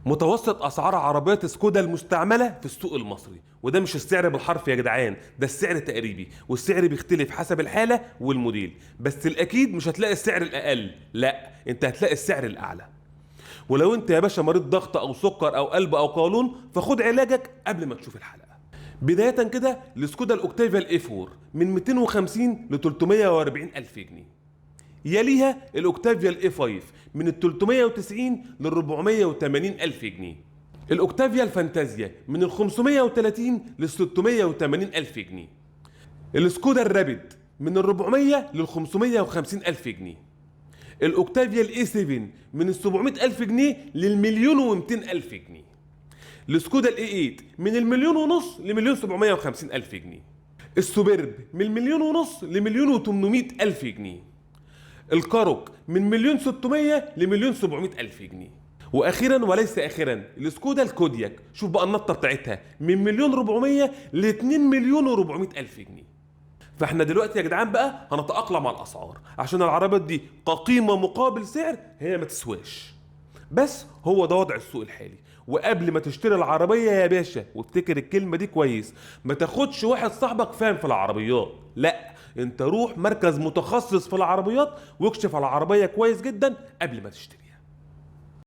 متوسط اسعار عربيات سكودا المستعملة في السوق المصري، وده مش السعر بالحرف يا جدعان، ده السعر تقريبي، والسعر بيختلف حسب الحالة والموديل، بس الاكيد مش هتلاقي السعر الاقل، لا انت هتلاقي السعر الاعلى. ولو انت يا باشا مريض ضغط او سكر او قلب او قولون فخد علاجك قبل ما تشوف الحلقة. بداية كده السكودا الاوكتافيا ال A4 من 250 ل 340 الف جنيه. يليها الاوكتافيا ال A5 من ال 390 لل 480 الف جنيه. الاوكتافيا الفانتازيا من ال 530 لل 680 الف جنيه. السكودا الرابيد من ال 400 لل 550 الف جنيه. الاوكتافيا ال A7 من ال 700 الف جنيه للمليون و 200 الف جنيه. السكودا ال A8 من المليون ونص لمليون 750 الف جنيه. السوبرب من المليون ونص لمليون و 800 الف جنيه. الكاروك من مليون 600 لمليون 700 الف جنيه. واخيرا وليس اخرا السكودا الكودياك، شوف بقى النطه بتاعتها، من مليون 400 ل 2 مليون و400 الف جنيه. فاحنا دلوقتي يا جدعان بقى هنتاقلم على الاسعار، عشان العربيات دي كقيمه مقابل سعر هي ما تسواش، بس هو ده وضع السوق الحالي. وقبل ما تشتري العربية يا باشا، وافتكر الكلمة دي كويس، ما تاخدش واحد صاحبك فاهم في العربيات، لا انت روح مركز متخصص في العربيات واكشف على العربية كويس جدا قبل ما تشتري.